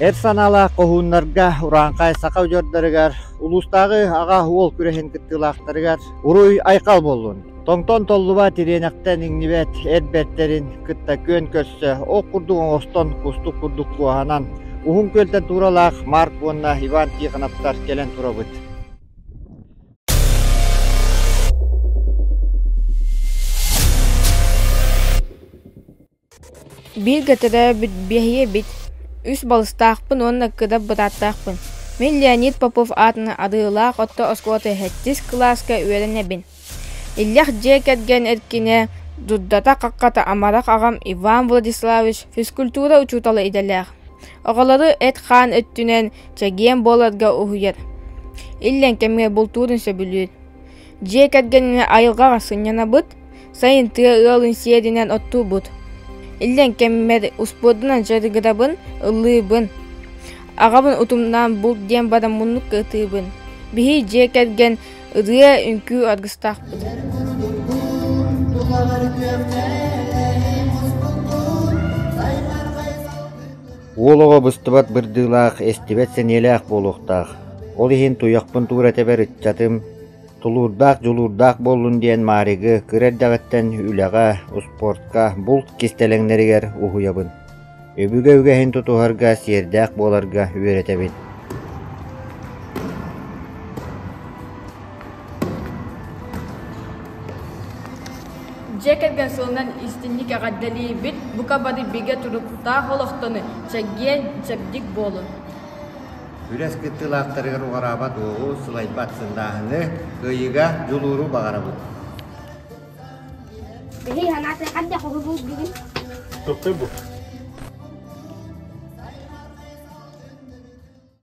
Эр санаалаах хоһууннарга, урааҥхай саха удьуордарыгар, улуустааҕы аҕа уол күрэһин кыттыылаахтарыгар уруй-айхал буоллун! Тоҥтон толлубат, ириэнэхтэн иҥнибэт эр бэртэрин кытта күөн көрсө, ох курдук оҥостон, кустук курдук куоһанан, Уһун Күөлтэн тууралаах Марк уонна Иван Тихоновтар кэлэн турабыт. Бииргэ төрөөбүт биэһийэбит, үс балыстаахпын уонна кыра бырааттаахпын. Мин Леонид Попов аатынан Арыылаах орто оскуолата сэттис кылааска үөрэнэбин. Иллээх дьиэ кэргэн эркинэ, дурдата-хаххата амарах аҕам Иван Владиславович физкультура учуутала идэлээх. Оҕолору эт-хаан өттүнэн чэгиэн буоларга уһуйар. Иллэҥ кэмҥэ бултуурун сөбүлүүр. Дьиэ кэргэнинэн айылҕаҕа сынньанабыт, сайын тыа ыалын сиэринэн оттуубут. Иллэҥ кэммэр успуордунан дьарыгырабын, ыллыыбын. Аҕабын утумнаан булт диэн баран муннукка ытыыбын. Биһи дьиэ кэргэн ырыа, үҥкүү аргыстаахпыт. Уол оҕо быстыбат бырдыылаах, эстибэт сэниэлээх буолуохтаах. Ол иһин туйахпын туура тэбэр ыччатым Тулуурдаах, дьулуурдаах буоллун диэн Мааригы кыра эрдэҕиттэн үлэҕэ, успуортка, булт кистэлэҥнэригэр уһуйабын. Өбүгэ үгэһин тутуһарга, сиэрдээх буоларга үөрэтэбин. Дьиэ кэргэн сылынан истиҥник эҕэрдэлиибит, бука бары бигэ туруктаах олохтону, чэгиэн, чэбдик буолун! Күрэс кыттыылаахтарыгар уҕараабат уоҕу, сылайбат сындааһыны, кыайыыга дьулууру баҕарабыт. Биһи санаатын ханна хоһулуур бүгүн? Тохтой бу.